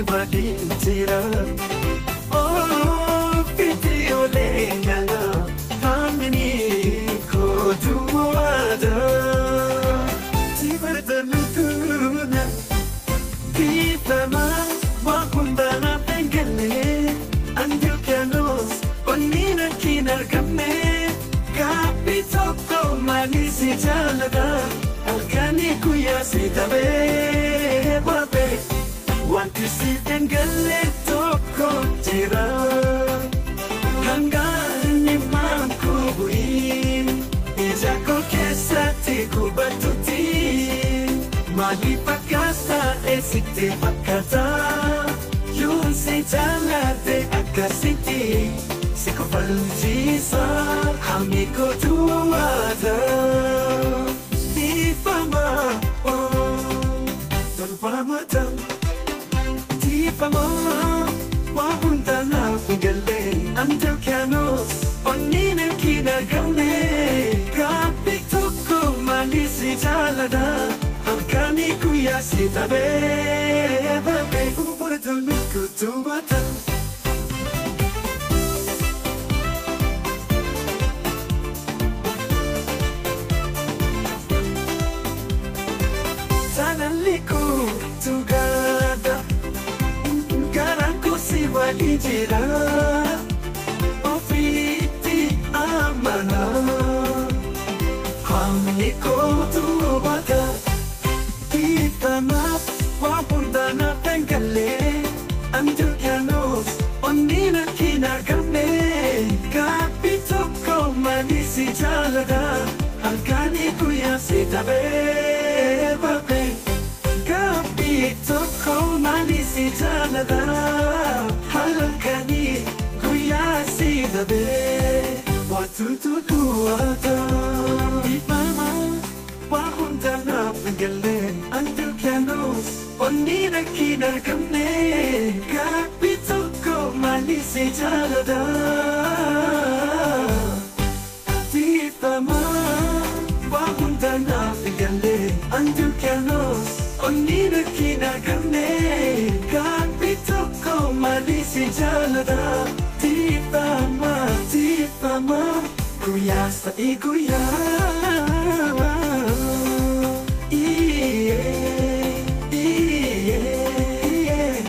si waliin jira. Ofitti olee gala haamni kootu waada. Si barbaadu dhiifama waan hundaanaaf hin galle Antilkanos onneen hin argamne gaaffii tokko malee si jaalladha halkanii guyyaa si dhabee babe wanti si hin galle tokko jira hangaan himaan kubu'in ija koo keessatti gubatutti maaliif akkas ta'e sitti fakkaata yoon si jaalladhe akkasitti si kofalchiisa hammi kootu waada dhiifama tolfamata dhiifama waan hundaanaaf hin galle Antilkanos onneen hin argamne gaaffii tokko malee si jaalladha halkanii guyyaa si dhabee babe barbaadu kootu waada. Jaalalli kootu gaadha garaan koo si waliin jira ofitti amana hamni kootu waada dhiifama waan hundaanaaf hin galle Antilkanos onneen hin argamne gaaffii tokko malee si jaalladha halkanii guyyaa si dhabee babe gaaffii tokko malee si jaalladha halkanii guyyaa si dhabee waantu duwwaata dhiifama waan hundaanaaf hin galle Antilkanos onneen hin argamne gaaffii tokko malee si jaalladha dhiifama waan hundaanaaf hin galle Antilkanos onneen hin argamne gaaffii tokko malee si jaalladha dhiifama dhiifama guyyaas ta'e guyyaa.